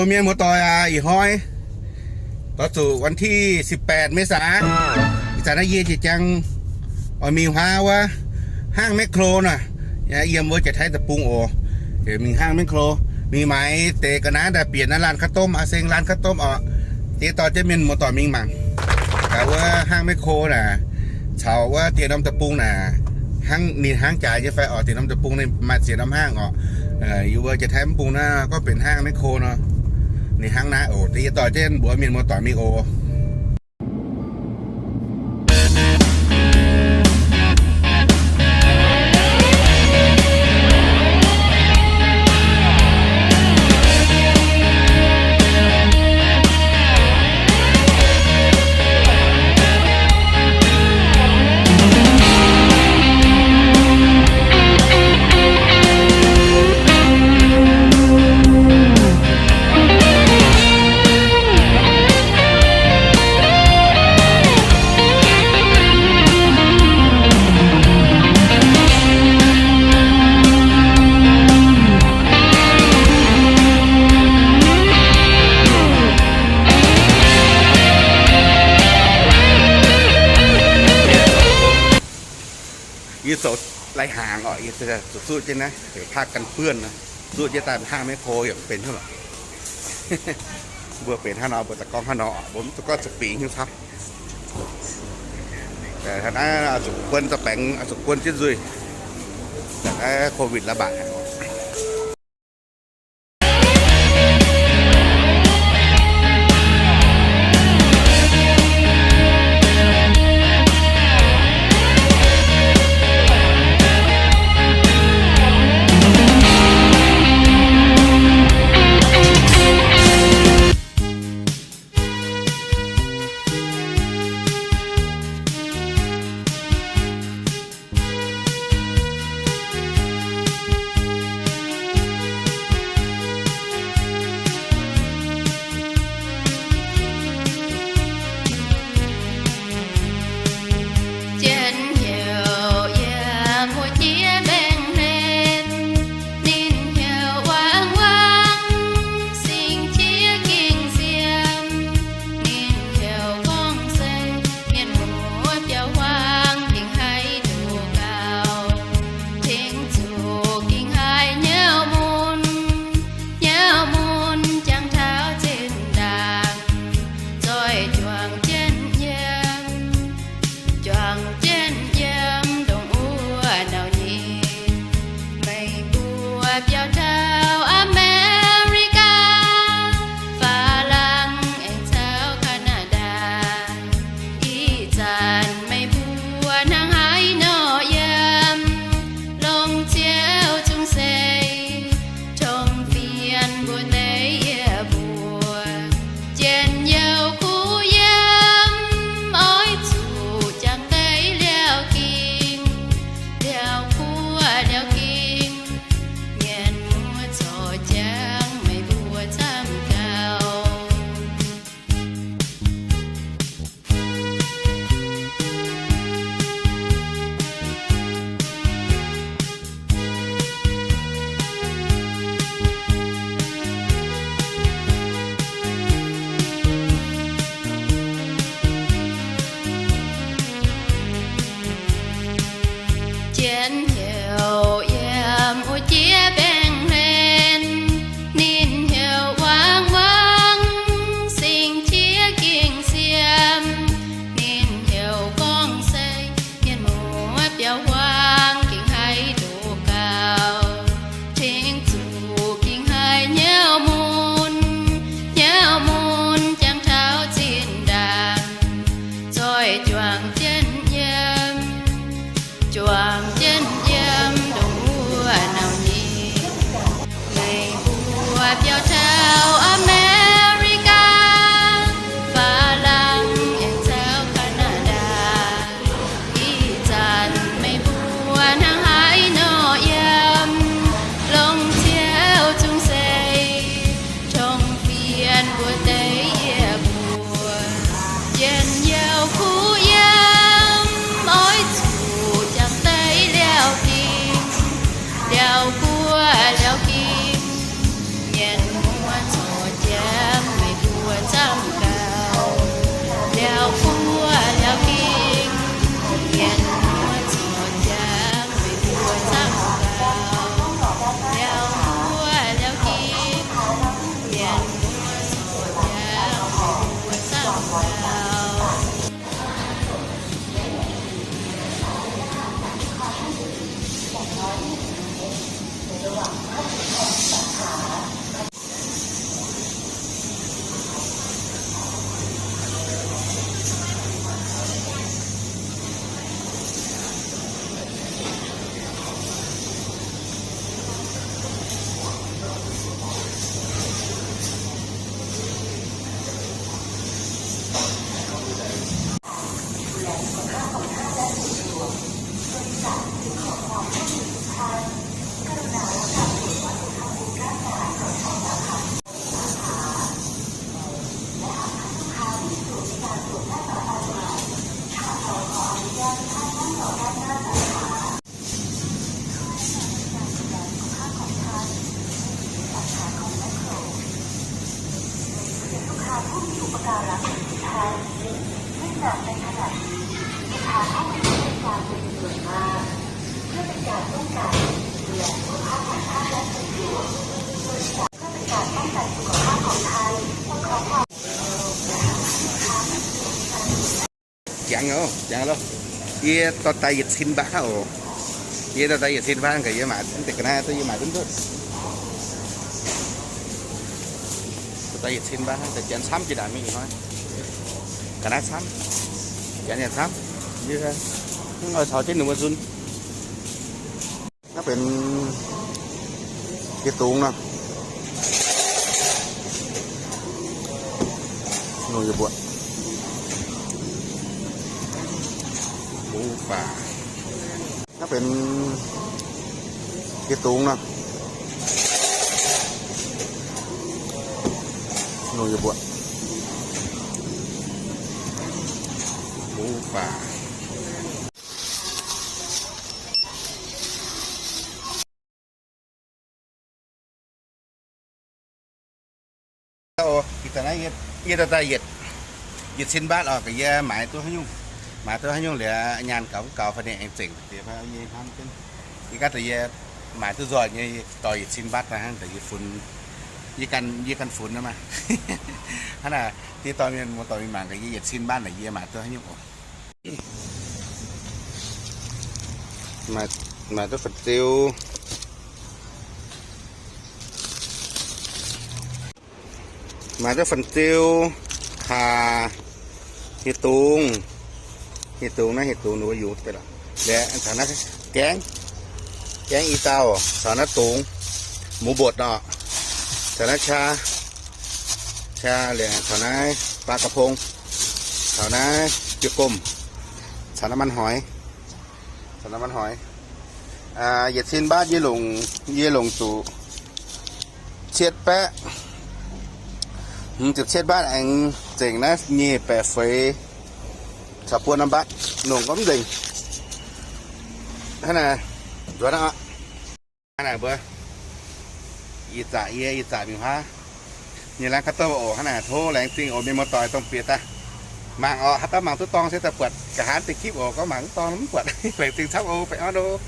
Mienh muoz-doic aac, ih hnoi doix zuqc วันที่สิบแปด เมษา, ih zanc naaiv yie jiex jangx oix mingh huaav wuov hnangv แมคโคร naaic, yiem wuov Janx-Taiv deic-bung oc. Mingh hnangv แมคโคร, mingh maaiz deix ga'naaiv daaih bieqc naaiv ร้านข้าวต้ม, aa, seng ร้านข้าวต้ม oc. Yie dorh jienv mienh muoz-doic mingh mangc gaax wuov hnangv แมคโคร naaic, caux wuov diex norm deic-bung naaic, hnangv ninh hnangv jaax nyei fai oc. Diex norm deic-bung ninh maaih ziex norm hnangv oc. Yie wuov Janx-Taiv mv bung naaiv gorngv benx hnangv แมคโคร nor, ninh hnangv naaiv oc. Yie dorh jienv mbuox mienh muoz-doic mingh oc. Yie zoux lai-hnaangx oc, yie zuqc zuqv jienv naaiv, ผ้ากันเปื้อน nor, zuqv jienv daaih hnangv แมคโคร yaac benx hnangv lorqc. Mbuo benx hnangv nor, mbuo daaih gorngv hnangv nor, mbuo mv zuqc gorngv zuqc bingx hiuv caux. Naaiv zuqc guon za'baengx, zuqc guon jienv nzuih, naaiv โควิด ระบาด Jienv heuc yiem wuov jiex mbaengx-hlen, ninh heuc wangc wangc, singx jiex gengh siem, ninh heuc gorngv se mienh muoz biauv-huaang gengh haiz ndoqc gauh, tengx zuqc gengh haiz nyauv mun, nyauv mun jangx taux zinh ndaangc, zoih juangc jienv yiem, juangc jienv yiem ndongc wuov nauc nyei. Meih mbuo biauv taux America, Faa^lang aengx caux Canada, ih zanc meih mbuo hnangv haaix nor yiem, longc Ziouv Zungv Seix tongx fienx mbuo deix yie mbuo. Janx-youh kuv yiem, oix zuqc jangx deix liouh ging, liouh guoqv liouh ging, mienh muoz zorc jangx meih mbuo camv gauh. Janx-youh yiem wuov jiex mbaengx-hlen, ninh heuc wangc wangc, singx jiex gengh siem, ninh heuc gorngv se mienh muoz biauv-huaang gengh haiz ndoqc gauh, tengx zuqc gengh haiz nyauv mun, nyauv mun jangx taux zinh ndaangc, zoih juangc jienv yiem, juangc jienv yiem ndongc wuov nauc nyei. Meih mbuo biauv taux America, Faa^lang aengx caux Canada, ih zanc meih mbuo hnangv haaix nor yiem, longc Ziouv Zungv Seix tongx fienx mbuo deix yie mbuo. Janx-youh kuv yiem, oix zuqc jangx deix liouh ging, liouh guoqv liouh ging, mienh muoz zorc jangx Jangx oc, jangx loh. Yie dorh daaih yietc cin mbaatv hnangv oc. Yie dorh daaih yietc cin mbaatv gaax, yie maaiz mv deix ga'naaiv duqv, yie maaiz duqv duqv. Dorh daaih yietc cin mbaatv hnangv, daaih janx camv jiex daaih mingh hnoi. Ga'naaiv camv, janx yaac camv. Yie mv oix caux jienv ninh mbuo nzunc. Naaiv benx hieh dungz nor. Nongc yie mbuoqc. Mbuo baac naaiv benx hieh dungz nor. Nongc yie mbuoqc. Mbuo baac Yie dorh daaih yietc, yietc cin mbaatv oc, gaax yie maaiz duqv haaix nyungc, maaiz duqv haaix nyungc liuz nyaanh gaux mv gaux fai ninh aengx zengc deix fai yie hnamv jienv. Yie ganh daaih yie maaiz duqv nzoih nyei, yie dorh yietc cin mbaatv daaih hnangv daaih yie funx, yie ganh, yie ganh funx nor maah. Hnangv naaic, dieh dorh mienh muoz-doic mingh mangc gaax yie yietc cin mbaatv naaic yie maaiz duqv haaix nyungc oc. Maaiz, maaiz duqv fan-ziu. Maaiz duqv fan-ziu, kaax, hieh dungz. Hieh dungz naaiv, hieh dungz ninh mbuo yungz deix lorqc. Liuz caux naaiv gaengv, gaengv i dauh, caux naaiv dungz, หมูบด nor, caux naaiv qaa, qaa liuz caux naaiv ปลากระพง, caux naaiv jiez gomh, caux naaiv มันหอย, caux naaiv มันหอย. Yietc cin mbaatv yie longc, yie longc zuqc cietv baeqv, hmz ziepc cietv mbaatv aengx zengc naaiv nyic baeqv feix caux buo norm mbaatv, longc gorngv mv nzengc. Hnangv naaic, nzuonx aqv. Hnangv naaic mbuo, ih zanc yie, ih zanc mingh huaav nyei laengz gaax douh oc. Hnangv naaic tov laengz zingh oc, mienh muoz-doic dongh bieqc daaih mangc oc. Haaix dauh mangc duqv dorngx se daaih buatc nqa'haav deix คลิป oc. Gorngv mangc mv dorngx mv buatc. Laengz zingh camv oc, baengh orn oc.